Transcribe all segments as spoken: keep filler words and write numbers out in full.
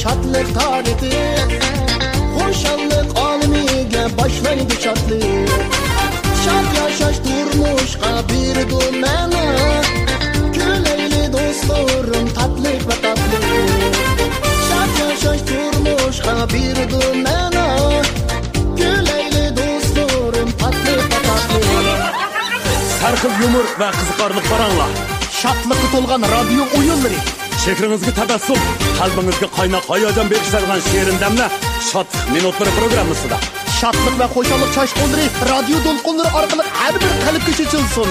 شادلىق تارىتى، خۇشاللىق ئالىمىگە باشلايدۇ شادلىق. شاد ياشاش تۇرمۇشقا بېرىدۇ مەنە. كۈلەيلى دوستلىرىم تاتلىق ۋە تاتلىق. شاد ياشاش تۇرمۇشقا بېرىدۇ مەنە. كۈلەيلى دوستلىرىم تاتلىق ۋە تاتلىق. ھەر خىل يۇمۇر ۋە قىزىقارلىق پاراڭلار. شادلىققا تولغان رادىيو ئويۇنلىرى. چېھرىڭىزگە تەبەسسۇم، قەلبىڭىزگە قايناق ھاياجان بېغىشلايدىغان شېرىن دەملەر شادلىق مىنۇتلىرى پروگراممىسىدا. شادلىق ۋە خۇشاللىق چاچقۇللىرى رادىيو دولقۇنلىرى ئارقىلىق ھەر بىر قەلبكە چېچىلسۇن.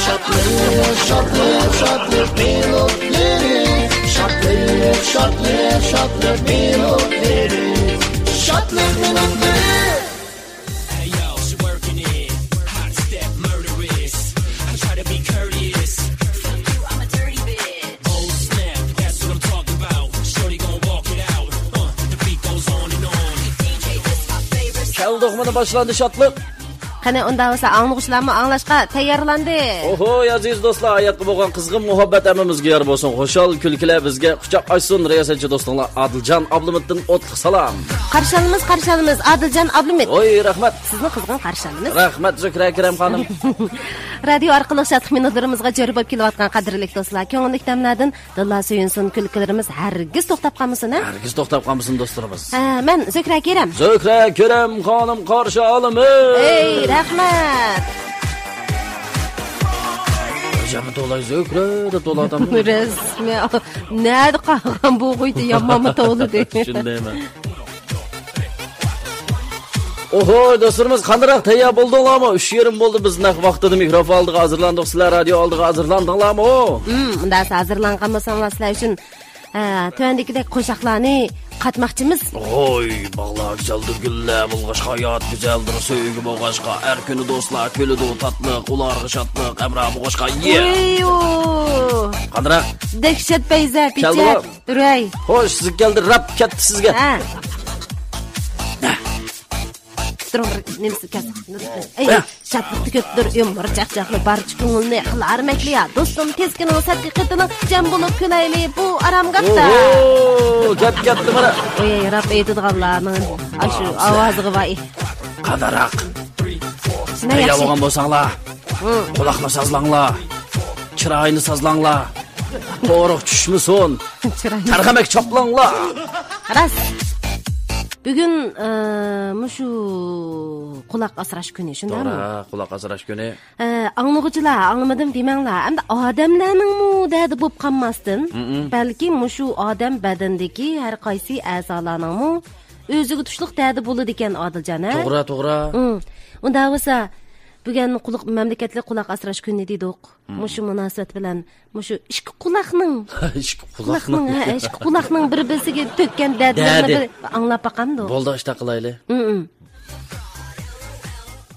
شادلىق، شادلىق، شادلىق مىنۇتلىرى. شادلىق، شادلىق، شادلىق مىنۇتلىرى. شادلىق مىنۇتلىرى. Hey yo, she working it. Hot step murderous. I try to be courteous. Fuck you, I'm a dirty bitch. Oh snap, that's what I'm talking about. Shorty gon' walk it out. Uh, the beat goes on and on. D J, this my favorite song. كەلدۇق، مانا باشلاندى شادلىق. قېنى، ئۇنداق بولسا ئاڭلىغۇچىلارمۇ ئاڭلاشقا تەييارلاندى. ئوھوي، ئەزىز دوستلار، ھاياتقا بولغان قىزغىن مۇھەببەت ھەممىمىزگە يار بولسۇن. خۇشال كۈلكىلەر بىزگە قۇچاق ئاچسۇن. رىياسەتچى دوستۇڭلار ئادىلجان ئابلىمىتتىن ئوتلۇق سالام. قارشى ئالىمىز، قارشى ئالىمىز، ئادىلجان ئابلىمىت. ۋوي، رەھمەت. سىزنى قىزغىن قارشى ئالىمىز. رەھمەت، زۆھرە كېرەم خانىم. رادىيو ئارقىلىق شادلىق مىنۇتلىرىمىزغا جۆر بولۇپ كېلىۋاتقان قەدىرلىك دوستلار، كۆڭۈللۈك دەملەردىن دىللار سۆيۈنسۇن، كۈلكىلىرىمىز ھەرگىز توختاپ قالمىسۇن، ھە؟ ھەرگىز توختاپ قالمىسۇن، دوستلىرىمىز. ھە، مەن زۆھرە كېرەم. زۆھرە كېرەم خانىم قارشى ئالىمىز. ئەي، رەھمەت. جەمە تولاي زۆھرە دەپ تولاۋاتامدۇ؟ رەسمىي. نەدە قالغان بۇ غۇيتا يامانمۇ توۋلىدى. شۇندايمەن. ئوھوي، دوستلىرىمىز، قانداق، تەييار بولدۇڭلارمۇ؟ ئۈچ يېرىم بولدى، بىز نەق ۋاقتىدا مىكروفون ئالدىغا ھازىرلاندۇق. سىلەر رادىيو ئالدىغا ھازىرلاندىڭلارمۇ؟ ھىم، ئۇنداق ھازىرلانغان بولساڭلار، سىلەر ئۈچۈن، ئە، تۆۋەندىكىدەك قوشاقلارنى قاتماقچىمىز. ھوي، باغلار گۈزەلدۇر، گۈللەر بولغاچقا، ھايات گۈزەلدۇر، سۆيگۈ بولغاچقا، ھەر كۈنى دوستلار كۈلىدۇ، تاتلىق، ئۇلارغا شادلىق، ھەمراھ بولغاچقا، يې! ۋىيۇ! قانداق؟ دەھشەت پەيزە، كەلدىغۇ. پىچەت. ئۇراي. خوش، سىزگە كەلدى، راپ كەتتى سىزگە. ھە. تۇرۇڭ، بىر نېمىسى كەلسۇن. ئەي، ھە. شادلىقتا كۆپتۇر ئۈمۈر چاقچاقنى، بارچە كۆڭۈلنى قىلار مەھلىيا. دوستۇم، تېز كېلىڭ، سەتكە قېتىلىڭ، جەم بولۇپ كۈلەيلى بۇ ئارامگاھتا. ئوھو، گەپ كەتتى مانا. ئوي، راپ ئېيتىدىغانلارنىڭ ئاشۇ ئاۋازىغا ۋاي. قانداق؟ شۇنداق تەييار ياخشى. بولغان بولساڭلار، ھە. قۇلاقنى سازلاڭلار. چىراينى سازلاڭلار. قورۇق چۈشمىسۇن. چىراي. تەرخەمەك چاپلاڭلار. راست. بۈگۈن، ئى، مۇشۇ قۇلاق ئاسراش كۈنى، شۇنداقمۇ؟ توغرا، قۇلاق ئاسراش كۈنى. ئى، ئاڭلىغۇچىلار، ئاڭلىمىدىم دېمەڭلار. ئەمدى ئادەملەرنىڭمۇ دەردى بولۇپ قالماستىن، مم. بەلكى مۇشۇ ئادەم بەدىنىدىكى ھەر قايسى ئەزالارنىڭمۇ ئۆزىگە تۇشلۇق دەردى بولىدىكەن، ئادىلجان، ھە؟ توغرا، توغرا. ئۇم. ئۇنداق بولسا، بۈگۈن قۇلۇق-، مەملىكەتلىك قۇلاق ئاسراش كۈنى دېدۇق. مم. مۇشۇ مۇناسىۋەت بىلەن مۇشۇ ئىككى قۇلاقنىڭ، ئىككى قۇلاقنىڭ، قۇلاقنىڭ، ھە، ئىككى قۇلاقنىڭ بىر-بىرسىگە تۆككەن دەردلىرىنى دەردى. بىر ئاڭلاپ باقامدۇ؟ بولدى، ئىشتە قىلايلى. مم، مم.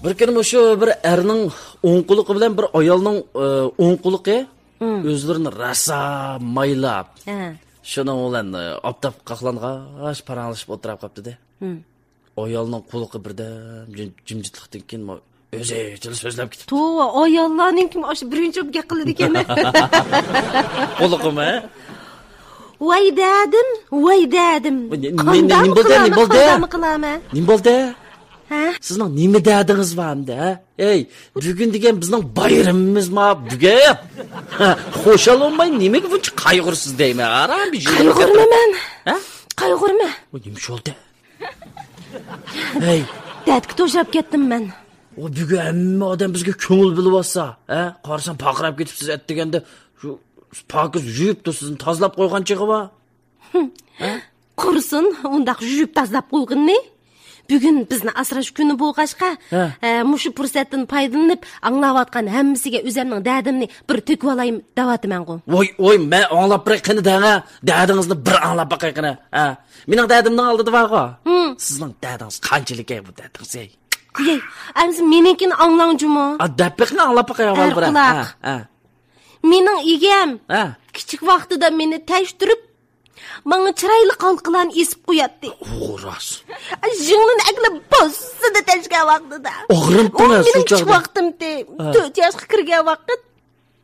بىر كۈنى مۇشۇ بىر ئەرنىڭ ئوڭ قۇلىقى بىلەن بىر ئايالنىڭ، ئى، ئوڭ قۇلىقى مم. ئۆزلىرىنى راسا مايلاپ، ھە. شۇنىڭ بىلەن، ئى، ئاپتاپقا قاقلانغاچ پاراڭلىشىپ ئولتۇراپ قاپتىدى. مم. ئايالنىڭ قۇلىقى بىردەم جىم-، جىمجىتلىقتىن كېيىن مۇ-، ئۆزى ئىچىدە سۆزلەپ كېتىپتۇ. توۋا، ئاياللارنىڭكىمۇ ئاشۇ بىرىنچى بولۇپ گەپ قىلىدىكەن. قۇلىقىمۇ، ھە؟ ۋاي دەدىم، ۋاي دەدىم. نېمە، نېمە، قانداقمۇ نېمە بولدى، قىلامەن، نېمە بولدى؟ قانداقمۇ قىلامەن؟ نېمە بولدى؟ ھە؟ سىزنىڭ نېمە دەردىڭىز بار ئەمدى، ھە؟ ئەي، بۈگۈن دېگەن بىزنىڭ بايرىمىمىزما بۈگۈن؟ ھە، خۇشال بولماي نېمىگە بۇنچە قايغۇرىسىز دەيمەن، ئاران بىر يېرىم قايغۇرمىمەن. ھە؟ قايغۇرما. ئۇ نېمە بولدى؟ ھەي. دەردكە توشاپ كەتتىم مەن. ئۇ بۈگۈن ھەممە ئادەم بىزگە كۆڭۈل بۆلۈۋاتسا، ھە؟ قارىسام پارقىراپ كېتىپسىز، ئەتىگەندە شۇ پاكىز يۇيۇپ تۇرسىز، تازىلاپ قويغان چېغى بار. ھە؟ قۇرسۇن، ئۇنداق يۇيۇپ تازىلاپ قويغىنىنى. بۈگۈن بىزنى ئاسراش كۈنى بولغاچقا، ھە. ھە، مۇشۇ پۇرسەتتىن پايدىلىنىپ، ئاڭلاۋاتقان ھەممىسىگە ئۆزەمنىڭ دەردىمنى بىر تۆكۈۋالايمەن دەۋاتىمەنغۇ. ۋوي، ۋوي، مەن ئاڭلاپ بېرەي قېنى دەڭە. دەردىڭىزنى بىر ئاڭلاپ باقاي قېنى. ھە. مېنىڭ دەردىمنىڭ ئالدىدا بارغۇ. ھىم. سىزنىڭ دەردىڭىز قانچىلىك ئەي بۇ دەردىڭىز ئەي؟ ئەي، ئەمىسە مېنىڭكىنى ئاڭلاڭ جۇمۇ. ئا، دەپ بېقىڭ، ئاڭلاپ باقاي ئاۋۋال بىر. ئەرقۇلاق. ھە، ھە. مېنىڭ ئىگەم، ھە، كىچىك ۋاقتىدا مېنى تەشتۈرۈپ، ماڭا چىرايلىق ھالقىلارنى ئېسىپ قوياتتى. ئۇ راست. يىڭنىنى ئەگلەپ بوسسىدە تەشكەن ۋاقتىدا. ئاغرىمتىڭ ئۇ ھە، مېنىڭ شۇ كىچىك چاغدا. ۋاقتىمتى. ھە. تۆت ياشقا كىرگەن ۋاقىت.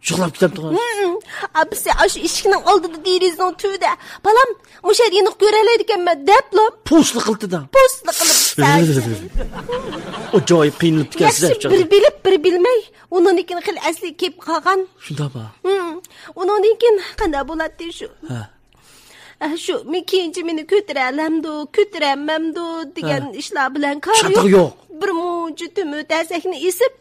جىغلاپ كېتەمدىغان. ھىم، ئاپىسى ئاشۇ ئىشىكنىڭ ئالدىدا دېرىزىنىڭ تۈۋىدە، بالام، مۇشۇ يەردە يېنىق كۆرەلەيدىكەنمەن دەپلا پوسلا قىلدى دا. پوسلا قىلىپ. ئاجايىپ قىينىلىپتىكەنسىز ياخشى، بىر بىلىپ، بىر بىلمەي. ئۇنىڭدىن كېيىن خېلى ئەسلىگە كېلىپ قالغان. شۇنداقمۇ؟ ھىم. ئۇنىڭدىن كېيىن قانداق بولاتتى شۇ؟ ھە. ئە، شۇ، مې-، كېيىنچە مېنى كۆتۈرەلەمدۇ، كۆتۈرەلمەمدۇ دېگەن ھە. ئىشلار بىلەن كارى چاتىقى يوق. يوق. بىر مۇنچە تۆمۈر تەسەكنى ئېسىپ،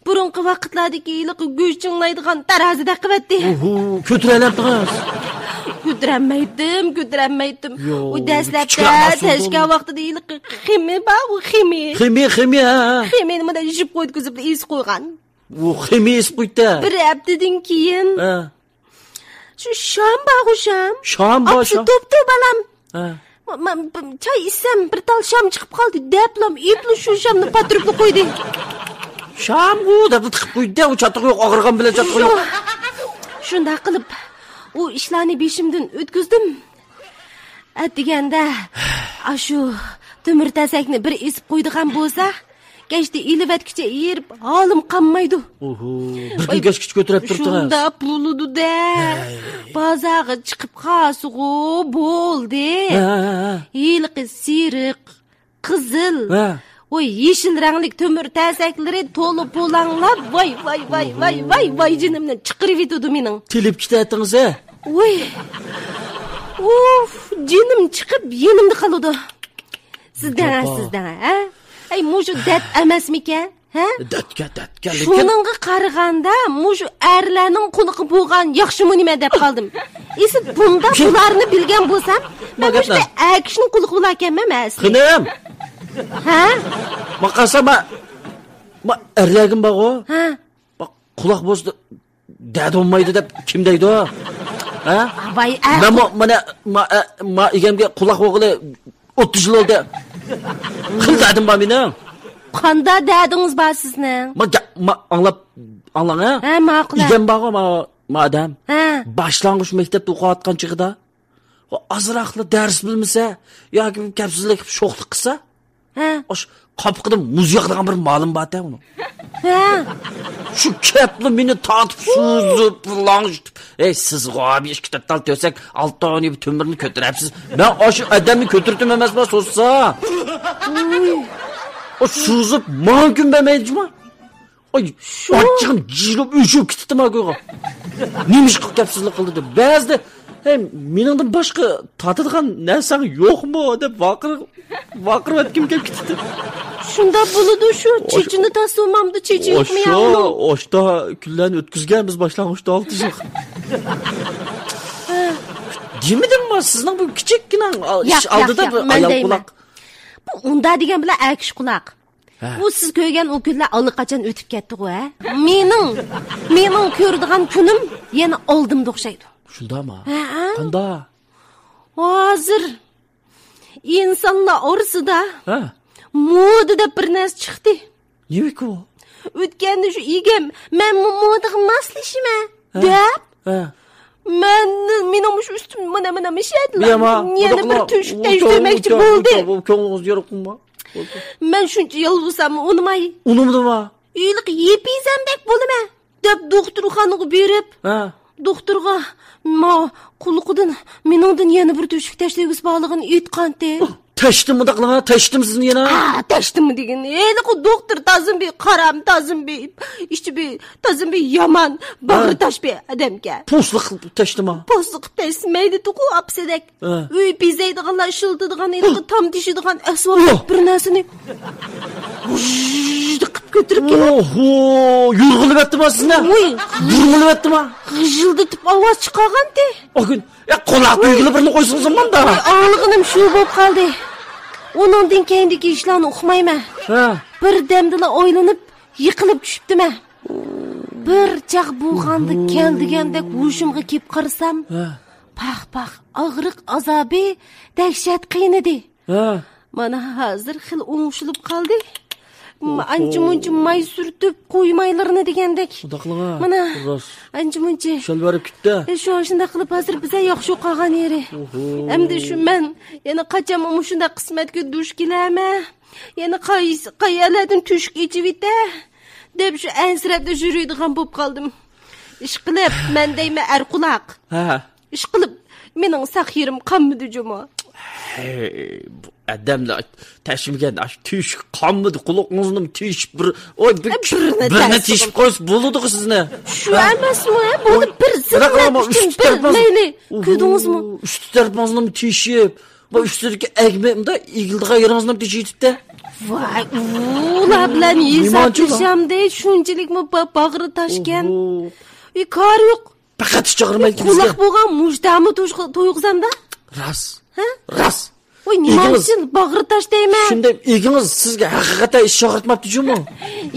بۇرۇنقى ۋاقىتلاردىكى ھېلىقى گۆش چىڭلايدىغان تارازىدەك قىلىۋەتتى. ئوھو، كۆتۈرەلەمدىڭىز؟ كۆتۈرەلمەيتتىم، كۆتۈرەلمەيتتىم. يو، ئۇ دەسلەپتە كىچىككىنە ئاشۇ تەشكە بولدى. ۋاقتىدا ھېلىقى خېمى بار، ئۇ خېمى. خېمى، خېمى، ھە. خېمىنى مۇنداق يىپ قويدى، كۆزۈپ ئېسىپ قويغان. ئۇ خېمى ئېسىپ قويدى. بىر ھەپتىدىن كېيىن ھە. شۇ شام بارغۇ، شام. شام بار، ئاپىسى شام. توپتۇ بالام. ھە. ما-، ما-، ب-، چاي ئىچسەم، بىر تال شام چىقىپ قالدى، دەپلا ئېپلا شۇ شامنى پاتۇرۇپلا قويدى. شامغۇ دەپلا تىقىپ قويدى، ئۇ چاتىقى يوق، ئاغرىغان بىلەن چاتىقى يوق. شۇ-، شۇنداق قىلىپ، ئۇ ئىشلارنى بېشىمدىن ئۆتكۈزدۈم. ئەتىگەندە، ئاشۇ تۆمۈر تەسەكنى بىر ئېسىپ قويىدىغان بولسا، كەچتە ئېلىۋەتكۈچە ھېرىپ ھالىم قانمايدۇ. ئوھو، بىر كۈن ۋاي، كەچكىچە كۆتۈرۈپ تۇرۇپتىڭىز. شۇنداق بولىدۇ-دە. ھەي. بازارغا چىقىپ قالسىغۇ بولدى. ھە، ھە، ھە، ھە. ھېلىقى سېرىق، قىزىل، ھە. ۋاي، يېشىل رەڭلىك تۆمۈر تەسەكلىرى تولا پۇلاڭلاپ، ۋاي، ۋاي، ۋاي، ۋاي، ۋاي، ۋاي، جېنىمنى چىقىرىۋېتىدۇ مېنىڭ. تېلىپ كېتەتتىڭىز، ھە؟ ۋاي. ئۇف، جېنىم چىقىپ يېنىمدا قالىدۇ. سىز دەڭە، جاپا. سىز دەڭە، ھە؟ ئەي، مۇشۇ دەت ئەمەسمىكەن، ھە؟ دەتكە، دەتكە، لېكىن شۇنىڭغا قارىغاندا، مۇشۇ ئەرلەرنىڭ قۇلىقى بولغان ياخشىمۇ نېمە دەپ قالدىم. ئېسىل بۇنداق كىم؟ بۇلارنى بىلگەن بولسام، مەن مۇشۇ ئەر كىشىنىڭ قۇلىقى بولاركەنمەن ئەسلى. خېنىم! ھە؟ ما قارىسام، ما، ما ئەرلەرگىمۇ بارغۇ؟ ھە. ما قۇلاق بولسا، دەردى بولمايدۇ دەپ كىم دەيدۇ؟ ھە؟ ۋاي، ئە، مەنمۇ مانا، ما، ئە، ما ئىگەمگە قۇلاق بولغىلى ئوتتۇز يىل بولدى. خېلى دەردىم بار مېنىڭ. قانداق دەردىڭىز بار سىزنىڭ؟ ما، گە-، ما، ئاڭلاپ، ئاڭلاڭ، ھە؟ ھە، ماقۇل. ئىگەم بارغۇ، ما، ما ئادەم. ھە. باشلانغۇچ مەكتەپتە ئوقۇۋاتقان چېغىدا، ئازراقلا دەرس بىلمىسە ياكى كەپسىزلىك قىلىپ شوخلۇق قىلسا، ھە. ئاشۇ قاپىقىدا مۇز ياغىدىغان بىر مالىم بار ئۇنىڭ. ھە. شۇ كەپلا مېنى تارتىپ، سوزۇپ، لانجىتىپ، «ئەي، سىز غابى ئىككى تۆت تال تۆسەك، ئالتە دانە تۆمۈرنى كۆتۈرەپسىز. مەن ئاشۇ ئادەمنى كۆتۈرتۈم ئەمەسمۇ، سوزسا.» ئۇ سوزۇپ، ماڭا كۈن بەرمەيدۇ جۇما. ئاي، شۇ ئاچچىقىم جىلىپ ئۆچۈپ كېتىپتىما گۇيغا. نېمىشقا كەپسىزلىك قىلدى دەپ. بەزىدە، «ھەي، مېنىڭدىن باشقا تارتىدىغان نەرسەڭ يوقمۇ؟» دەپ ۋارقىرا-، ۋارقىراۋەتكۈم كېلىپ كېتىپتۇ. شۇنداق بولىدۇ شۇ، ئوش-، چېچىنى تاسلىمامدۇ، چېچى يوقمۇ يا ئۇنىڭ؟ ئاشتا كۈنلەرنى ئۆتكۈزگەن بىز باشلانغۇچتا ئالتە يىل. دېمىدىممۇ سىزنىڭ بۇ كىچىككىنە ئال-، ياق، ئىش ياق، ئالدىدا ياق، بىر مەن ئايال دەيمەن. قۇلاق. بۇ ئۇنداق دېگەن بىلەن ئەر كىشى قۇلاق. ھە. ئۇ سىز كۆرگەن ئۇ كۈنلەر ئاللىقاچان ئۆتۈپ كەتتىغۇ، ھە؟ مېنىڭ، مېنىڭ كۆرىدىغان كۈنۈم يەنە ئالدىمدا ئوخشايدۇ. شۇنداقمۇ؟ ھە، ھە. قانداق؟ ھازىر ئىنسانلار ئارىسىدا ھە. مودا دەپ بىر نەرسە چىقتى. نېمىكى ئۇ؟ ئۆتكەندە شۇ ئىگەم، «مەنمۇ مودىغا ماسلىشىمەن» ھە. دەپ، ھە. مەن، مېنىڭ مۇشۇ ئۈستۈم مانا، مانا مۇشۇ يەردىلا يەنە بىر تۆشۈك تەشتۈرمەكچى بولدى. كۆڭلىڭىز يېرىق قىلما. مەن شۇنچە يالۋۇرساممۇ ئۇنىماي. ئۇنىمىدىما؟ ھېلىقى يېپىزەمدەك بولىمەن دەپ دوختۇرخانىغا بېرىپ، ھە. دوختۇرغا، ما، قۇلىقىدىن مېنىڭدىن يەنە بىر تۆشۈك تەشتۈرگۈسى بارلىقىنى ئېيتقانتى. تەشتىمۇ دەقلا، تەشتىم سىزنى يەنە؟ ئا، تەشتىمۇ دېگىن. ھېلىقى دوختۇر تازىمۇ بىر قارام، تازىمۇ بىر ئىچى بىر، تازىمۇ بىر يامان، باغرى ھە. تاش بىر ئادەمكەن. پوسلۇق تەشتىما؟ پوسلۇق تەشتىمەيدىتۇقۇ ئاپىسىدەك. ھە. ئۆي بېزەيدىغانلار ئىشلىتىدىغان ھېلىقى تام تېشىدىغان ئەسۋاب ئۇھ. بىر نەرسىنى ۋۇژژ قىلىپ كۆتۈرۈپ كېلىپ. ئوھو، يۇرغۇلۇۋەتتىما سىزنى؟ ۋۇي. يۇرغۇلۇۋەتتىما؟ غىژىلدىتىپ ئاۋاز چىقارغانتى. ئاكۈن، يا، قۇلاق تۈگىلى بىرنى قويسىڭىز ماندا. ئاڭلىغىنىم شۇ بولۇپ قالدى. ئۇنىڭدىن كېيىندىكى ئىشلارنى ئۇقمايمەن. ھە. بىر دەمدىلا ئويلىنىپ، يىقىلىپ چۈشۈپتىمەن. بىر چاغ بۇ غاندا كەل دېگەندەك ھوشۇمغا كېلىپ قارىسام، ھە. پاخ، پاخ، ئاغرىق ئازابى دەھشەت قىينىدى. ھە. مانا ھازىر خېلى ئوڭشىلىپ قالدى. م-، ئوھو. ئانچە مۇنچە ماي سۈرتۈپ، قوي مايلىرىنى دېگەندەك. مانا، راست. ئانچە مۇنچە. شەلۋەرىپ كېتتى. ئە، شۇ، شۇنداق قىلىپ ھازىر بىزە ياخشى بولۇپ قالغان يېرى. ئوھو. ئەمدى شۇ مەن يەنە قاچان مۇشۇنداق قىسمەتكە دۇچ كېلەرمەن؟ يەنە قايسى، قايەرلەردىن تۆشۈك ئېچىۋېتە؟ دەپ شۇ ئەنسىرەپلا يۈرىدىغان بولۇپ قالدىم. ئىشقىلىپ، مەن دەيمەن، ئەر قۇلاق. ھە. ئىشقىلىپ، مېنىڭ ساق يېرىم قانمىدى جۇمۇ. ھەي، بۇ ئادەملەر تەشمىگەن، ئاشۇ تۆشۈك قانمىدى، قۇلىقىڭىزنىمۇ تېشىپ بىر، ئوي، بىر، ئە، بىرنى بىرنى تەس تېشىپ قويسا بولىدىغۇ سىزنى. شۇ ھە؟ ئەمەسمۇ، ھە؟ بولدى، ئوي، بىر بىراق، زىرنىڭ ئەمما ئۈچتىن ئۈستى بىر تەرىپىڭىز-، مەيلى. ئۇ، كۆردىڭىزمۇ؟ ئۈستى تەرىپىڭىزنىمۇ تېشىپ، بۇ ئۈستىدىكى ئەگمە، مۇنداق ئېگىلىدىغان يېرىڭىزنىمۇ تېشىۋېتىپتۇ. ۋاي، ئۇلار بىلەن نېمانچىلىق؟ ھېسابلىشامدى، شۇنچىلىكمۇ با-، باغرى تاشكەن. ئوھو. ئى، كارى يوق. پەقەت ھېچ ئاغرىمايدۇ بىزگە. قۇلاق بولغان مۇجدامۇ تويغۇزامدا؟ راست. ھە؟ راست. ۋاي، نېمە ئۈچۈن باغرى تاش دەيمەن؟ شۇنداق ئېگىڭىز سىزگە ھەقىقەتەن ئىچ ئاغرىتماپتۇ جۇمۇ.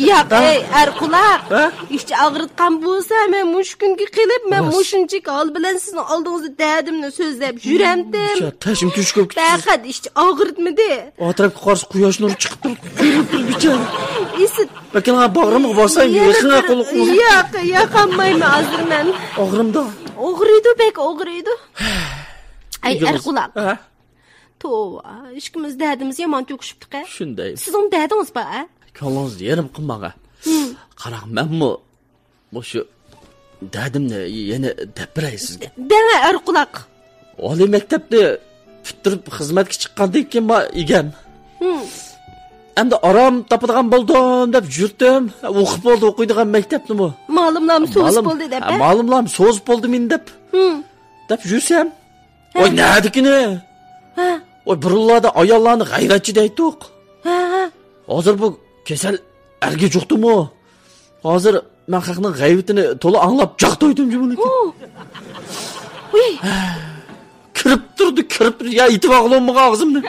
ياق، ھە؟ ئەي، ئەر قۇلاق. ھە؟ ئىچ ئاغرىتقان بولسا، مەن مۇشۇ كۈنگە قېلىپ، مەن راست. مۇشۇنچىلىك ھال بىلەن سىزنىڭ ئالدىڭىزدا دەردىمنى سۆزلەپ يۈرەمتىم. تەشمە تۆشۈك بولۇپ كېتىپسىز. پەقەت ئىچ ئاغرىتمىدى. ئەتراپقا قارىسا قۇياش نۇرى چىقىپ تۇرۇپتۇ، كۆرۈنۈپ تۇرۇپتۇ بىچارە. ئېسىت. بەكلا باغرىمغا باساي، يېقىڭ قۇلىقىڭىزنى. ياق، ياقالمايمەن ھازىر مەن. ئاغرىمدا. ئاغرىيدۇ، بەك ئاغرىيدۇ. ئەي، ئەر قۇلاق. ھە؟ توۋا، ئىككىمىز دەردىمىز يامان تۆكۈشۈپتۇقە. شۇنداق. سىزنىڭ دەردىڭىز بار، ھە؟ كۆڭلىڭىزنى يېرىم قىلماڭ، ھە. ھىم. قاراڭ، مەنمۇ مۇشۇ دەردىمنى يەنە دەپ بېرەي سىزگە. دەڭە، ئەر قۇلاق. ئالىي مەكتەپنى پۈتتۈرۈپ خىزمەتكە چىققاندىن كېيىن ما ئىگەم. ھىم. ئەمدى ئارام تاپىدىغان بولدۇم دەپ يۈردۈم. ئوقۇپ بولدى، ئوقۇيدىغان مەكتەپنىمۇ. مالىملارمۇ سوزۇپ بولدى دەپ، ھە، ھە؟ مالىملارمۇ سوزۇپ بولدى مېنى دەپ. ھىم. دەپ يۈرسەم، ھە. ۋاي، نەدىكىنى؟ ھە. ۋاي، بۇرۇنلاردا ئاياللارنى غەيۋەتچى دەيتتۇق. ھە، ھە. ھازىر بۇ كېسەل ئەرگە جۇقتىمۇ؟ ھازىر مەن خەقنىڭ غەيۋىتىنى تولا ئاڭلاپ جاق تويدۇم جۇمۇ. ھۇ. ۋۇي. كىرىپ تۇردى، كىرىپ تۇردى. يا، ئېتىپ ئاغلىمىغان ئاغزىمنى.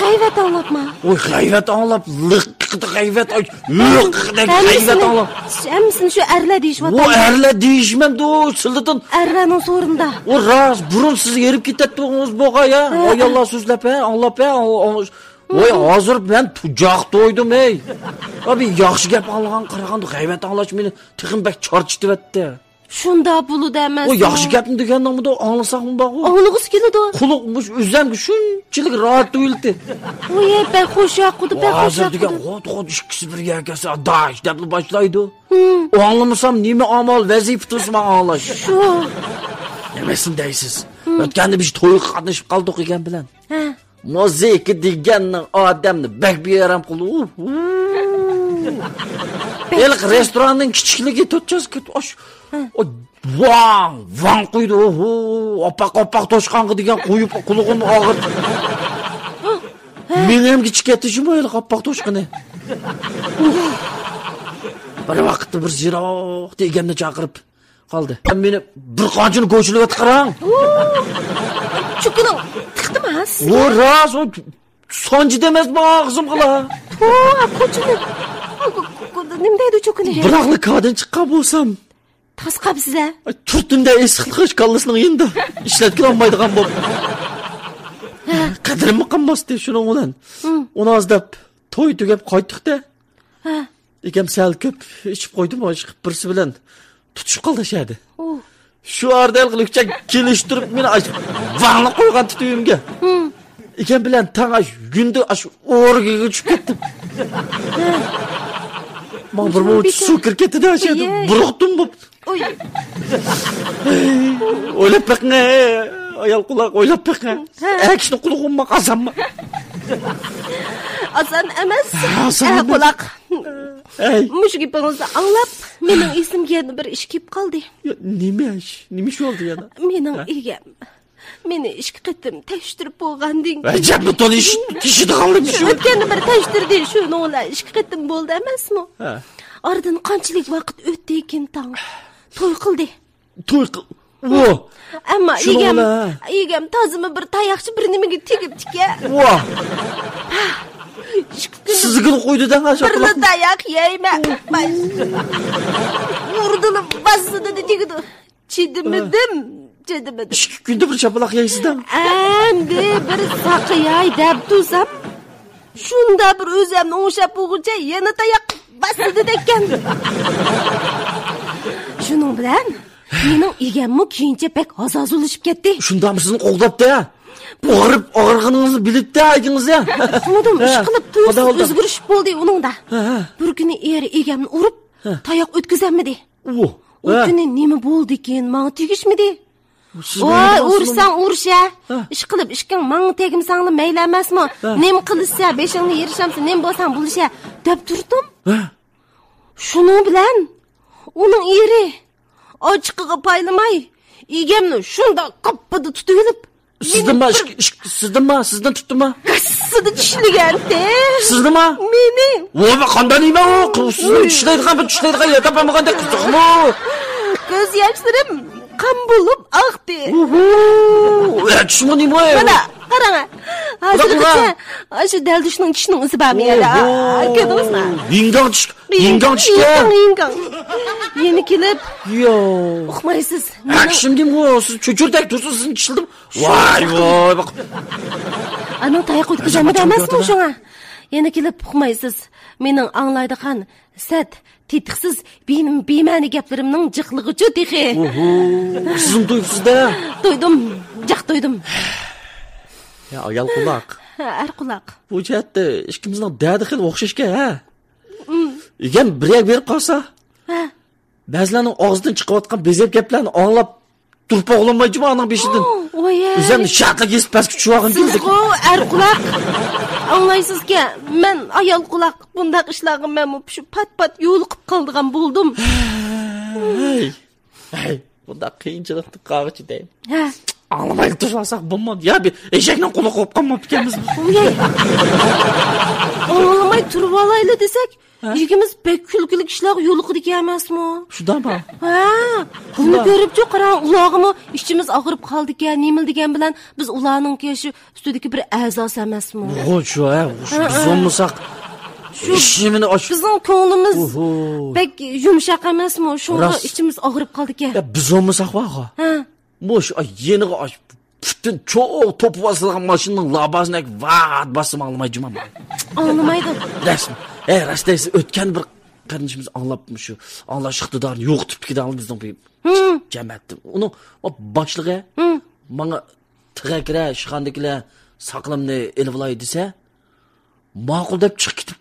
غەيۋەت ئاڭلاپما؟ ۋوي، غەيۋەت ئاڭلاپ، لىققىدە غەيۋەت، ئاي، لىققىدە غەيۋەت ئاڭلاپ. ھەممىسىنى شۇ ئەرلەر دېيىشىۋاتىدۇ. ۋو ئەرلەر دېيىشمەمدۇ، سىلىدىن. ئەرلەرنىڭ سورۇنىدا. ۋو راست، بۇرۇن سىز ھېرىپ كېتەتتىڭىز بوغاي، ھە؟ ھە. ئاياللار سۆزلەپ، ھە، ئاڭلاپ، ھە، ئاڭ-، ئاڭ-، ۋوي، ھازىر مەن تۇجاق تويدۇم، ھەي. ئابى، ياخشى گەپ ئاڭلىغان قارىغاندا غەيۋەت ئاڭلاش مېنى تېخىمۇ بەك چارچىتىۋەتتى. شۇنداق بولىدۇ ئەمەسمۇ؟ ۋوي، ياخشى گەپنى دېگەننىڭمىدۇ، ئاڭلىساقمۇ بارغۇ. ئاڭلىغۇسى كېلىدۇ. قۇلىقىم مۇشۇ ئۆزەمگە شۇنچىلىك راھەت تۇيۇلدى. ۋوي، بەك خوش ياقىدۇ، بەك خوش ھازىر دېگەن ياقىدۇ. خوت، خوت ئىككىسى بىر يەرگە كەلسە، داش دەپلا باشلايدۇ. ھىم. ئاڭلىمىسام نېمە ئامال، ۋەزىپە تۇرسا ماڭا ئاڭلاش. شۇ. نېمىسىنى دەيسىز؟ ھىم. ئۆتكەندە بىز تويغا قاتنىشىپ قالدۇق ئىگەم بىلەن. ھە. مۇزىكا دېگەننىڭ ئادەمنى بەك بىئارام قىلىدۇ. ھېلىقى رېستوراننىڭ كىچىكلىكى تۆت يۈز كىت-، ئاش-، ھە. ئو، ۋاڭ، ۋاڭ قويدى. ئوھو، ئاپئاق، ئاپئاق توشقانغا دېگەن قويۇپ قۇلىقىمنى ئاغرىتتى. ھە. مېڭەمگە چىقىپ كەتتى شۇ ھېلىقى ئاپئاق توشقىنى. بىر ۋاقىتتا بىر يىراقتا ئىگەمنى چاقىرىپ، قالدى. مېنى بىر قانچىنى گوچىلىۋەت قاراڭ. چوكىنىڭ تىقتىما سىزگە؟ ۋو راست، ئۇ سانجىدى ئەمەسمۇ ئاغزىمغىلا. ۋو، قوچىنى. نېمە دەيدۇ چوكىنى؟ بىراقلا كادىن چىققان بولسام. تاس قاپسىز ھە؟ ئاي، تۈرتۈندە ئېسىقلىق كاللىسىنىڭ يېنىدا. ئىشلەتكىلىمايدىغان بولۇپ. قەدرىممۇ قالماستى شۇنىڭ بىلەن. ھىم. ئۇنى ئاز دەپ توي تۈگەپ قايتتۇق-دە. ھە. ئىگەم سەل كۆپ ئىچىپ قويدىمۇ، ئىشقىلىپ بىرسى بىلەن تۇتۇشۇپ قالدى شەدە. ئۇھ. شۇ ئارىدا ھېلىقى لۈكچەك كېلىشتۈرۈپ مېنى ئاش ۋاڭلاپ قويغان تۈتۈيۈمگە. ھىم. ئىگەم بىلەن تەڭ ئاش يۈندى ئاش ئورگىگە چۈشۈپ كەتتىم. ماڭا بىر مۇنچە سۇ كىرىپ كەتتى-دە شەدە. ئىيە. بۇرۇقتۇم بوپ. ئوي. ئويلاپ بېقىڭ، ئايال قۇلاق، ئويلاپ بېقىڭ. ھە. ئەكىشنى قۇلىقىمغا قازانما. ئاسان ئەمەس. ئاسان ئەمەس. قۇلاق. ئەي. مۇشۇ گېپىڭىزنى ئاڭلاپ، مېنىڭ ئېسىمگە يەنە بىر ئىش كېلىپ قالدى. يا، نېمە ئىش؟ نېمە ئىش بولدى يەنە؟ مېنىڭ ھە؟ ئىگەم مېنى ئىككى قېتىم تەكشۈرتۈپ بولغاندىن كېيىن. ئەجەبمۇ تولا ئىش، تېشىدىغانلىرىم شۇ. ئۆتكەندە بىر تەكشۈردى، شۇنىڭ بىلەن ئىككى قېتىم بولدى ئەمەسمۇ؟ ھە. ئارىدىن قانچىلىك ۋاقىت ئۆتتى كىنتاڭ. توي قىلدى. توي قىل-، ۋو! ئەمما شۇنىڭ ئىگەم، بىلەن. ئىگەم تازىمۇ بىر تاياقچە بىر نېمىگە تېگىپتىكەن. ۋو! ئىككى كۈن سىزگىلا قويدى دەڭ، بىرلا تاياق يەيمەن. ئۇردىلا باسسىدىدە تېگىدۇ. چىدىمىدىم، چىدىمىدىم. ئىككى كۈندە بىر شاپىلاق يەيسىز دەڭ. ئەمدى بىر ساقىياي دەپ تۇرسام، شۇنداق بىر ئۆزۈمنى ئوڭشاپ بولغۇچە يەنە تاياق باسسىدىدەككەن. شۇنىڭ بىلەن مېنىڭ ئىگەممۇ كېيىنچە بەك ھازازۇللىشىپ كەتتى. شۇنداقمۇ سىزنى قوغداپتۇ؟ ئاغرىپ، ئاغرىغىنىڭىزنى بىلىپتۇ ئىگىڭىز يا. ئاڭلىدىم، ھە. ئىشقىلىپ تۇيۇقسىز ئۆزگىرىش بولدى ئۇنىڭدا. ھە، ھە. بىر كۈنى ئېرى ئىگەمنى ئۇرۇپ، ھە. تاياق ئۆتكۈزەلمىدى. ئۇ. ئۇ ھە. كۈنى نېمە بولدىكىن، ماڭا تېگىشمىدى. سىز ۋاي، بولمىدىڭىزمۇ؟ ئۇرساڭ ئۇرۇشە. ھە. ئىش قىلىپ ئىشقىڭ ماڭا تەگمىسەڭلا مەيلى ئەمەسمۇ؟ ھە. نېمە قىلىشسە، بېشىڭنى يېرىشامسا، نېمە بولساڭ بولۇشە، دەپ تۇردۇم. ھە. شۇنىڭ بىلەن ئۇنىڭ ئېرى ئاچچىقىغا پايلىماي، ئىگەمنى شۇنداق قاپپىدە تۇتۇۋېلىپ، سىزدىنما، مېنى ئىش-، ئىش-، سىزدىنما، سىزدىن تۇتتۇما؟ كاسسىدا چىشلىگەنتى. سىزنىما؟ مېنى. ۋوي، قانداق نېمە ئۇ؟ سىزدىن چىشلەيدىغان بىر چىشلەيدىغان يەر تاپالمىغاندەك قىزىقمۇ؟ كۆز ياشلىرىم قان بولۇپ ئاقتى. ئوھو. ئە، چۈشمۇ نېمە ئۇ؟ مانا، قاراڭ. ھازىرغىچە ئاشۇ دەلدۈشنىڭ چىشىنىڭ ئىزى بارمۇ يەردە؟ ئوھو. كۆردىڭىزمۇ؟ يىڭگاڭ چىش-، يىڭگاڭ چىشكەن. يىڭگاڭ، يىڭگاڭ. يەنە كېلىپ. يو. ئۇقمايسىز. ھە، مېنىڭ كىشىم دېمۇ، سىز چۆچۈردەك تۇرسىز، سىزنى چىشلىدىم. ۋاي، ۋاي، باق. ئانىڭ تاياق ئۆتكۈزەلمىدى ئەمەسمۇ شۇڭا؟ يەنە كېلىپ ئۇقمايسىز. مېنىڭ ئاڭلايدىغان سەت، تېتىقسىز، بىم-، بىمەنە گەپلىرىمنىڭ جىقلىقىچۇ تېخى. ئوھو، سىزمۇ تويۇپسىز-دە. تويدۇم، جىق تويدۇم. يا ئايال قۇلاق. ھە، ئەر قۇلاق. بۇ جەھەتتە ئىككىمىزنىڭ دەردى خېلى ئوخشاشكەن، ھە؟ ئىگەم بىر يەرگە بېرىپ قالسا، ھە. بەزىلەرنىڭ ئاغزىدىن چىقىۋاتقان بېزەپ گەپلەرنى ئاڭلاپ تۇرۇپ بولالمايدىغان ئانىڭ بېشىدىن. ئويەي. ئۆزۈمنى شادلىق ھېس پەسكە چۈشۈۋالغىنىم كېلدى. سىزغۇ ئەر قۇلاق. ئاڭلايسىزكەن، مەن ئايال قۇلاق. بۇنداق ئىشلارغا مەنمۇ شۇ پات-پات يولۇقۇپ قالىدىغان بولدۇم. ھەي، ھەي، بۇنداق قىيىنچىلىقتا قالغۇچى دەي. ھە. ئاڭلىمايلا تۇرۇۋالساق بولمامدۇ؟ يا بىر ئېشەكنىڭ قۇلىقى بولۇپ قالماپتىكەنمىزمۇ؟ ئويەي. ئاڭلىماي تۇرۇۋالايلى دېسەك، ھە؟ ئىگىمىز بەك كۈلكىلىك ئىشلارغا يولۇقىدىكەن ئەمەسمۇ؟ شۇنداقمۇ؟ ھە. بۇنى كۆرۈپچۇ، قاراڭ، ئۇلارغىمۇ ئىچىمىز ئاغرىپ قالدىكەن، نېمىلا دېگەن بىلەن بىز ئۇلارنىڭكى شۇ ئۈستىدىكى بىر ئەزاسى ئەمەسمۇ؟ ھو، شۇ، ھە، شۇ ھە، بىز ھە. بولمىساق، شۇ ھېچنېمىنى ئاش-، بىزنىڭ كۆڭلىمىز ئوھو. بەك يۇمشاق ئەمەسمۇ؟ شۇڭا راست. ئىچىمىز ئاغرىپ قالدىكەن. يا، بىز بولمىساق بارغۇ. ھە. مۇشۇ، ئاي، يېنىغا ئاش-، پۈتۈن چوڭ توپا باسىدىغان ماشىنىنىڭ لابازىنىڭ ۋات باسسىمۇ ئاڭلىماي جۇمۇ. ئاڭلىمايدۇ. رەسمىي. ھە، راست دەيسىز، ئۆتكەن بىر قېرىندىشىمىز ئاڭلاپ، مۇشۇ ئاڭلاش ئىقتىدارىنى يوقىتىپ كېتىدۇ بىزنىڭ بۇ ھىم. جەمەتتە. ئۇنىڭ باشلىقى ھىم. ماڭا تېخى كىرە ئىشخانىدىكىلەر ساقىلىمنى ئېلىۋالاي دېسە، ماقۇل دەپ چىقىپ كېتىپ،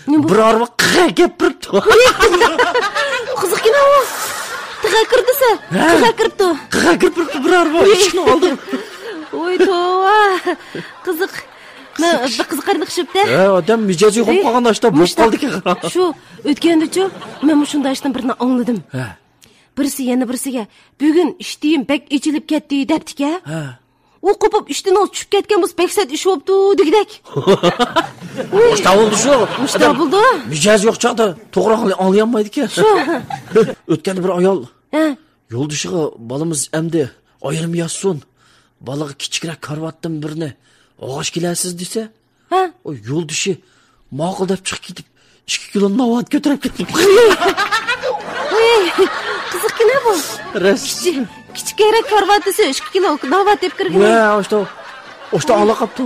نېمە بۇ؟ بىر ئاربا قىغا كەپ بېرىپتۇ. قىزىقكىنە ئۇ. تېخى كىر دېسە، ھە؟ قىغا كىرىپتۇ. قىغا كىرىپ بېرىپتۇ بىر ئاربا ئىشىكنىڭ ئالدىغا. ۋوي، توۋا. قىزىق. مەن بىر قىزىقارلىق شۇپتە. ھە، ئادەم مىجەزى يوقاپ قالغان ئاشتا بولۇپ مۇشتا-، قالدىكەن. شۇ ئۆتكەندىچۇ، مەن مۇشۇنداق ئىشتىن بىرنى ئاڭلىدىم. ھە. بىرسى يەنە بىرسىگە، «بۈگۈن ئىشتىيىم بەك ئېچىلىپ كەتتى» دەپتىكەن. ھە. ئۇ قوپۇپ ئىشتىنىڭ چۈشۈپ كەتكەن بولسا، بەك سەت ئىش بوپتۇ دېگۈدەك. مۇشتا بولدى شۇ. مۇشتا ئادەم بولدى. مىجەزى يوق چاغدا توغرا ئاڭلىيالمايدىكەن. شۇ. ئۆتكەندە بىر ئايال ھە. يولدىشىغا، «بالىمىز ئەمدى ئايرىم ياتسۇن، بالىغا كىچىكرەك كارىۋاتتىن بىرنى ئالغاچ كېلەرسىز» دېسە، ھە؟ ئۇ يولدىشى ماقۇل دەپ چىقىپ كېتىپ، ئىككى كىلو ناۋات كۆتۈرۈپ كەتتى. ۋوي، قىزىقكىنە بۇ. راست. كىچىك، كىچىكرەك كارىۋات دېسە، ئىككى كىلو ناۋات دەپ كىرگىنى. ۋە، ئاشتا، ئاشتا ئاڭلاپ قاپتۇ.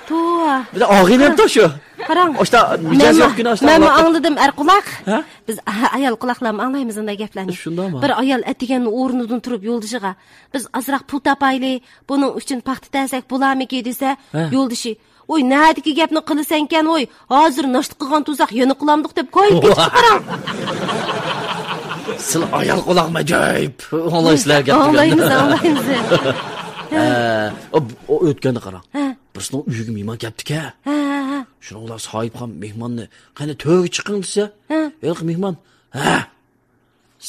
توۋا. بىر ئاغىنەم توشۇ. قاراڭ. ئاشتا مىجەز مەنمۇ، يوق كۈنى ئاشتا مەنمۇ ئاڭلاپ قاپتۇ. ئاڭلىدىم، ئەر قۇلاق. ھە؟ بىز ئايال قۇلاقلارمۇ ئاڭلايمىز ئۇنداق گەپلەرنى. شۇنداقمۇ؟ بىر ئايال ئەتىگەن ئورنىدىن تۇرۇپ يولدىشىغا، «بىز ئازراق پۇل تاپايلى، بۇنىڭ ئۈچۈن پاختا تەرسەك بولارمىكى؟» دېسە، ھە. يولدىشى، «ۋوي، نەدىكى گەپنى قىلىسەنكەن، ۋوي، ھازىر ناشتا قىلغان تۇرساق يەنە قىلامدۇق» دەپ كويۇپ كېتىپتۇ، قاراڭ. سىلەر ئايال قۇلاقمۇ ئەجايىپ ئاڭلايسىلەر گەپنى. ئاڭلايمىز، ئاڭلايمىز. ھە، ئۇ، ئۇ ئۆتكەندە قاراڭ. ھە. بىرسىنىڭ ئۆيىگە مېھمان كەپتىكەن. ھە، ھە، ھە. شۇنىڭ بىلەن ساھىبخان مېھماننى، «قېنى، تۆرگە چىقىڭ» دېسە، ھە. ھېلىقى مېھمان، «ھە،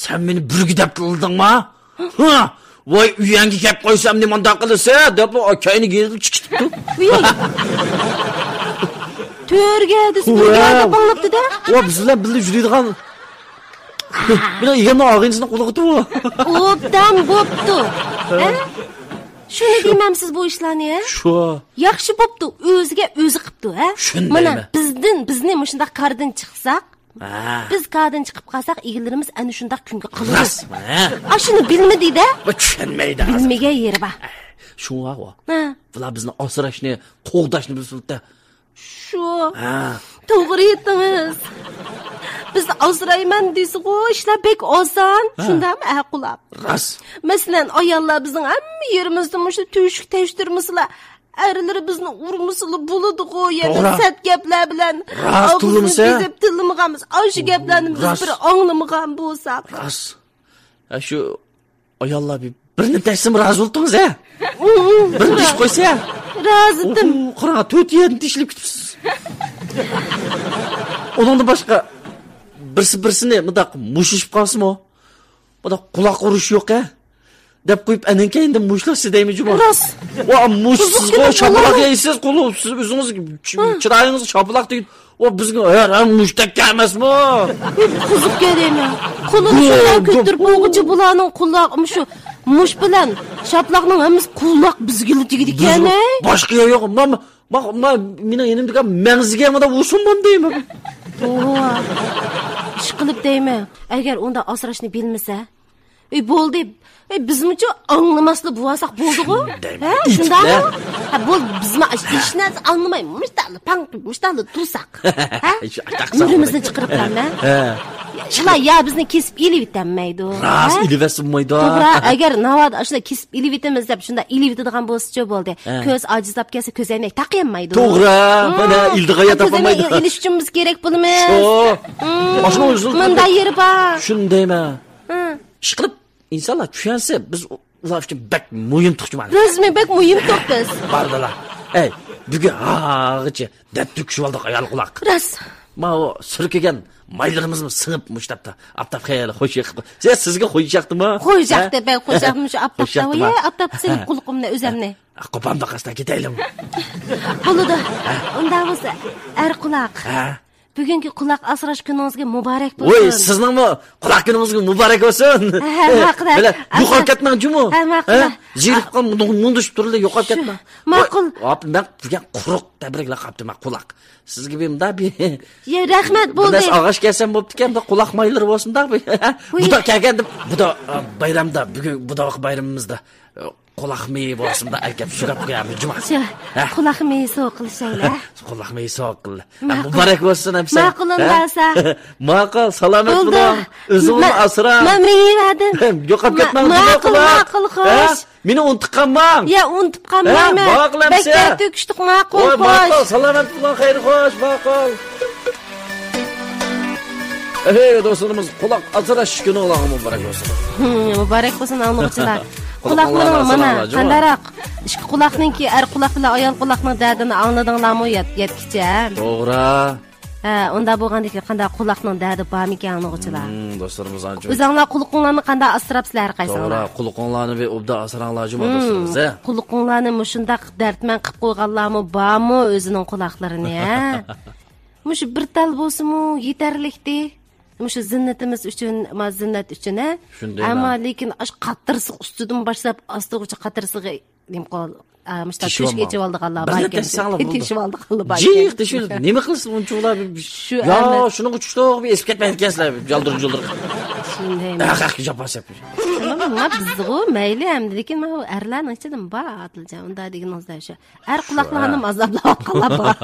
سەن مېنى بۈرگە دەپ تىللىدىڭما؟ ھە، ۋاي، ئۆيەڭگە كەپ قويسام نېمانداق قىلىسەن؟» دەپلا كەينىگە يېزىلىپ چىقىپ كېتىپتۇ. ئۇي. تۆرگە دېسە، ۋە. تۆرگە دەپ ئاڭلاپتۇ-دە. ۋە، بىز بىلەن بىللە يۈرىدىغان. بىر ئىگەمنىڭ ئاغىنىسىنىڭ قۇلىقىدا بۇ. ئوبدان بوپتۇ. ھە؟ شۇنى دېمەمسىز بۇ ئىشلارنى، ھە؟ شۇ. ياخشى بوپتۇ، ئۆزىگە ئۆزى قىپتۇ، ھە؟ شۇنى دەيمەن. مانا، بىزدىن، بىزنى مۇشۇنداق كاردىن چىقساق، ھە. بىز كاردىن چىقىپ قالساق، ئىگىلىرىمىز ئەنە شۇنداق كۈنگە قالىدۇ. راست، ھە. ئاشۇنى بىلمىدى-دە. بۇ چۈشەنمەيدۇ. بىلمىگەن يېرى بار. شۇڭا، ھە. بۇلار بىزنى ئاسراشنى، قوغداشنى بىلسۇلتە. شۇ. ھە. توغرا ئېيتتىڭىز. بىز ئاسرايمەن دېسىغۇ، ئىشلار بەك ئاسان. ھە. شۇنداقمۇ، ئە، قۇلاق؟ راست. مەسىلەن، ئاياللار بىزنىڭ ھەممە يېرىمىزدە مۇشۇ تۆشۈك تەشتۈرمىسىلا، ئەرلىرى بىزنى ئۇرمىسىلا بولىدىغۇ، يەنە توغرا. سەت گەپلەر بىلەن راست ئاغزىمىزنى تىللىمىسە. بېزەپ تىللىمىغانمىز. ئاشۇ گەپلەرنى بىز راست. بىر ئاڭلىمىغان بولساق. راست. ھە، شۇ ئاياللار بىر، بىرنى دەيسىمۇ رازى بولدىڭىز، ھە؟ بىرنى دېيىپ قويسا، ھە؟ رازىدىم. ئوھو، قاراڭ، تۆت يەرنى تېشىلىپ كېتىپسىز. ئۇنىڭدىن باشقا، بىرسى بىرسىنى مۇنداق مۇشۇشۇپ قالسىمۇ، مۇنداق قۇلاق ئۇرۇش يوق، ھە؟ دەپ قويۇپ، ئەنەن كەينىدىن مۇشلاشسا دەيمەن جۇمۇ. راست. ۋا، مۇشسىزغۇ، شاپىلاق يەيسىز، قولۇم، سىز ئۆزىڭىز چىرايىڭىزغا شاپىلاق تېگىپ، ۋا، بىزگە ھەر، ھەر مۇشتەك ئەمەسمۇ؟ قىزىق گەپ دەيمەن. قولىنى شۇنداق كۆتۈرۈپ بولغۇچە بۇلارنىڭ قۇلاق، مۇشۇ مۇش بىلەن شاپىلاقنىڭ ھەممىسى قۇلاق بىزگىلا تېگىدىكەن، ھەي. باشقا يەر يوق. ما، ما، ما، مېنىڭ يېنىمدىكى مەڭزىگە يەڭدە ئۇسۇلمام دەيمەن. توۋا. ئىشقىلىپ دەيمەن. ئەگەر ئۇنداق ئاسراشنى بىلمىسە، ئەي، بولدى. ئەي، بىزمۇچۇ ئاڭلىماسلا بولساق بولدىغۇ؟ ھە، شۇنداقمۇ؟ ھە، بولدى، بىزمۇ ھېچ نەرسە ئاڭلىماي، مۇشتاقلا پاڭ، مۇشتاقلا تۇرساق. ھە؟ ئۆمرىمىزنى چىقىرىپلارمۇ؟ ھە. ئۇلار يا بىزنى كېسىپ ئېلىۋېتەلمەيدۇ. راست، ھە؟ ئېلىۋەتسە بولمايدۇ. توغرا، ئەگەر ناۋادا ئاشۇنداق كېسىپ ئېلىۋېتىمىز دەپ، شۇنداق ئېلىۋېتىدىغان بولسىچۇ بولدى. ھە. كۆز ئاجىزلاپ كەلسە، كۆزەينەك تاقىيالمايدۇ. توغرا، مانا ئېلىدىغان يەر تاپالمايدۇ. ئېلىش ئۈچۈن بىز كېرەك بولىمىز. شۇ. مۇنداق يېرى بار. شۇنى دەيمەن. ئىشقىلىپ، ئىنسانلار چۈشەنسە، بىز ئۇلار ئۈچۈن بەك مۇھىم تۇقچىما. بىزمۇ بەك مۇھىم تۇق بىز. باردىلا. ئەي، بۈگۈن ھاغىچە دەرد تۆكۈشۈۋالدۇق ئايال قۇلاق. راست. ماۋۇ سۈركىگەن مايلىرىمىزمۇ سىڭىپ مۇشتاپتا. ئاپتاپ خېلى خوش يېقىپ. سىز، سىزگە خوش ياقتىمۇ؟ خوش ياقتى، بەك خوش ياقتى. شۇ ئاپتاپتا. خوش ياقتىمۇ؟ ئاپتاپ سىلىپ قۇلىقىمنى ئۆزەمنى. قوپامدا قاستا كېتەيلىمۇ؟ بولىدۇ. ئۇنداق بولسا، ئەر قۇلاق. ھە؟ بۈگۈنكى قۇلاق ئاسراش كۈنىڭىزگە مۇبارەك بولسۇن. ۋوي، سىزنىڭمۇ قۇلاق كۈنىڭىزگە مۇبارەك بولسۇن. ھە، ماقۇل. بىلە، يوقاپ كەتمەڭ جۇمۇ. ھە، ماقۇل. ھە؟ زېرىكىپ قالماڭ، مۇڭدىشىپ تۇرۇلى، يوقاپ كەتمەڭ. ماقۇل. ۋوي، ئاپا، مەن بۈگۈن قۇرۇق تەبرىكلەپ قاپتىمەن قۇلاق. سىزگە بىر مۇندا بىر، يا، رەھمەت، بىر بولدى. نەرسە ئاغاچ كەلسەم بوپتىكەن، بىر قۇلاق مايلىرى بولسۇن دا. بۇ، بۇدا كەلگەندە، بۇدا، ئا، بايرامدا، بۈگۈن بۇدا بايرىمىمىزدا، ئا، قۇلاق مېيى بولسۇن دا، ئەكەپ سۈرەپ قويامىز جۇما. شۇ، ھە؟ قۇلاق مېيى سوۋغا قىلىشايلى، ھە؟ قۇلاق مېيى سوۋغا قىل. ھە، ماقۇل. مۇبارەك بولسۇن، ھەمسە. ماقۇل، ھە؟ ئۇنداق بولسا. ماقۇل، سالامەت بولۇڭ. ئۆزىڭىزنى ئاسراڭ. مەن مېيىۋەردىم. يوقاپ كەتمەڭ، ماقۇل، ماقۇل، خوش. ھە؟ مېنى ئۇنتۇپ قالماڭ. يا، ئۇنتۇپ قالمايمەن. ھە، ماقۇل ئەمسە. بەك دەرد تۆكۈشتۇق، ماقۇل، ۋاي، خوش. ماقۇل، سالامەت بولۇڭ، خەير خوش، ماقۇل. ئەي، دوستلىرىمىز، قۇلاق ئاسراش كۈنۈڭلارغا مۇبارەك بولسۇن. ھىم، مۇبارەك بولسۇن، ئاڭلىغۇچىلار. قۇلاقلىرىڭ مانا، قانداقراق؟ ئىككى قۇلاقنىڭكى، ئەر قۇلاق بىلەن ئايال قۇلاقنىڭ دەردىنى ئاڭلىدىڭلارمۇ يەت-، يەتكىچە؟ توغرا. ھە، ئۇنداق بولغاندىكىن قانداق قۇلاقنىڭ دەردى بارمىكەن، ئاڭلىغۇچىلار؟ ھىم، دوستلىرىمىز ئانچە. ئۆزۈڭلار قۇلىقىڭلارنى قانداق ئاسراپسىلەر ھەر قايسىڭلار؟ توغرا، قۇلىقىڭلارنى بىر ئوبدان ئاسراڭلار جۇمۇ، ھىم، دوستلىرىمىز، ھە؟ قۇلىقىڭلارنى مۇشۇنداق دەردمەن قىلىپ قويغانلارمۇ بارمۇ ئۆزىنىڭ قۇلاقلىرىنى، ھە؟ مۇشۇ بىر تال بولسىمۇ يېتەرلىكتى. مۇشۇ زىننىتىمىز ئۈچۈن، ما، زىننەت ئۈچۈن، ھە؟ شۇنداق. ئەمما لېكىن ئاشۇ قاتتىرسىق ئۈستىدىن باشلاپ ئاستىغىچە قاتتىرسىقى نېمە قىل، ئا، مۇشۇنداق تۆشۈك ئېچىۋالدىغانلار بار ئىكەن. تېشىۋالدىغانلار بار ئىكەن. جىق تېشىۋال. نېمە قىلسۇن ئۇنچىۋالا؟ شۇ يا، ئەمەس. شۇنىڭغا چۈشتۇق، بىر ئېسىپ كەتمەيدىكەنسىلەر، يالدۇرۇپ، يالدۇرۇپ. شۇندايمۇ؟ ھەق، ھەققە جاپا سەپ. ما بىزغۇ مەيلى ئەمدى، لېكىن ما ئەرلەرنىڭ ئىچىدىمۇ بار، ئادىلجان، ئۇنداق دېگىنىڭىزدا شۇ. ئەر قۇلاقلارنىمۇ ئازابلاۋاتقانلار بار.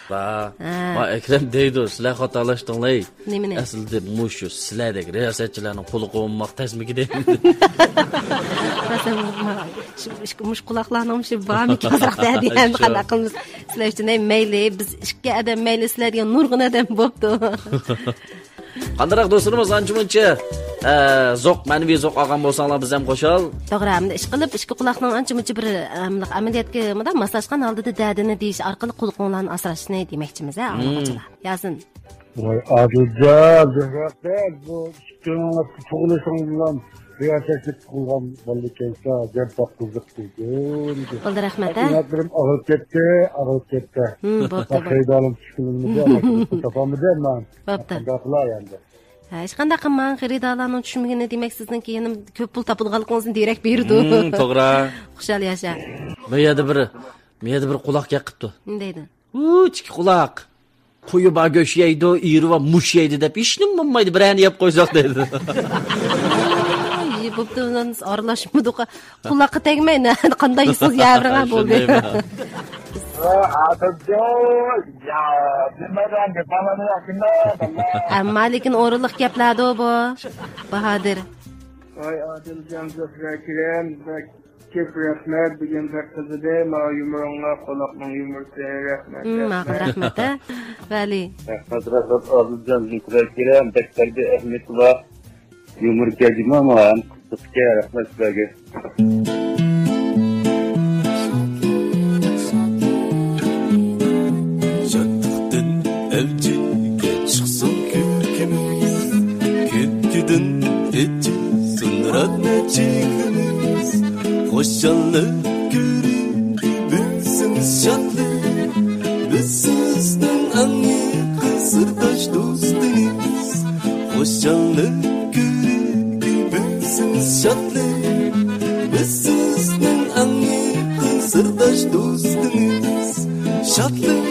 ۋا، ھە. ۋا، ئەكرەم دەيدۇ، سىلەر خاتالاشتىڭلار. نېمىنى؟ ئەسلىدە مۇشۇ سىلەردەك رىياسەتچىلەرنىڭ قۇلىقى ئومماق تەسمىكىدە. مۇش قۇلاقلارنىڭ مۇشۇ بارمىكىن ئازراق دەدى، ئەمدى قانداق قىلىمىز؟ سىلەر ئۈچۈن، ھەي، مەيلى، بىز ئىككى ئادەم مەيلى، سىلەر دېگەن نۇرغۇن ئادەم بوپتۇ. قانداق دوستلىرىمىز ئانچە مۇنچە، ئە، زوق، مەنىۋى زوق ئالغان بولساڭلار بىز ھەم خۇشال. توغرا، ئەمدى ئىشقىلىپ ئىككى قۇلاقنىڭ ئانچە مۇنچە بىر، ئەملىق ئەمەلىيەتكە مۇنداق ماسلاشقان ھالدا دەردىنى دېيىش ئارقىلىق قۇلىقىڭلارنى ئاسراشنى دېمەكچىمىز، ھە، ئاڭلىغۇچىلار. ياسىن. ۋاي، ئادىلجان، رەھمەت، بۇ ئىككىڭلار تۇغۇلۇشۇڭ بىلەن رىياسەتچىلىك قىلغان بالىكەنسە، گەپ باققۇزلۇق قىلدىم. بولدى، رەھمەت، ھە؟ ئىناقلىرىم ئاغرىپ كەتتى، ئاغرىپ كەتتى. ھىم، بوپتۇ، بوپتۇ. خېرىدارلىرىم چۈشكىلى بولمىدى، ئەمما تاپالمىدىم مەن. بوپتۇ. قانداق قىلاي ئەمدى؟ ھە، ھېچقانداق قىلماڭ، خېرىدارلارنىڭ چۈشمىگىنى دېمەك سىزنىڭكى يەنە كۆپ پۇل تاپىدىغانلىقىڭىزنى دېرەك بېرىدۇ. ھىم، توغرا. خۇشال ياشا. بۇ يەردە بىر، بۇ يەردە بىر قۇلاق گەپ قىپتۇ. نېمە دەيدۇ؟ ئۇ، ئىككى قۇلاق. قويى بار گۆش يەيدۇ، ئېرى بار مۇش يەيدۇ دەپ ھېچنېمە بولمايدۇ، بىرەرنى يەپ قويساق دەيدۇ. ئاي، بوپتۇ، ئارىلاشمىدۇق. قۇلاققا تەگمەي، نە-، قانداق يېسىڭىز يەۋېرىڭ، ھە، بولدى. شۇندايمۇ؟ ئادىلجان، يا، نېمە دەڭ، بالامنى ياقىندا، بالام. ئەمما لېكىن ئورۇنلۇق گەپلەردۇ بۇ، باھادىر. ۋاي، ئادىلجان، زۆھرە ئاكىرىم، بەك كۆپ رەھمەت، بۈگۈن بەك قىزىدى، ماۋۇ يۇمۇرۇڭلار، قۇلاقنىڭ يۇمۇرىسى، رەھمەت، ھىم، ماقۇل، رەھمەت. رەھمەت، ھە، ۋەلى. رەھمەت، رەھمەت، ئادىلجان، زۆھرە ئاكىرىم، بەك بەردى ئەھمىيىتى بار. يۇمۇر ئىكەن جۇمۇ، ھەم قىزىق ئىكەن. رەھمەت سىلەرگە. شادلىقتىن ئەۋجىگە چىقسۇن كۈلكىمىز، كۈلكىدىن ئېچىلسۇن رەغنە چېھرىمىز. خۇشاللىق كۆرۈنگە بىزمىز شادلىق، بىز سىزنىڭ ئەڭ يېقىن سىرداش دوستىڭىز. خۇشاللىق كۆرۈنگە بىزمىز شادلىق، بىز سىزنىڭ ئەڭ يېقىن سىرداش دوستىڭىز. شادلىق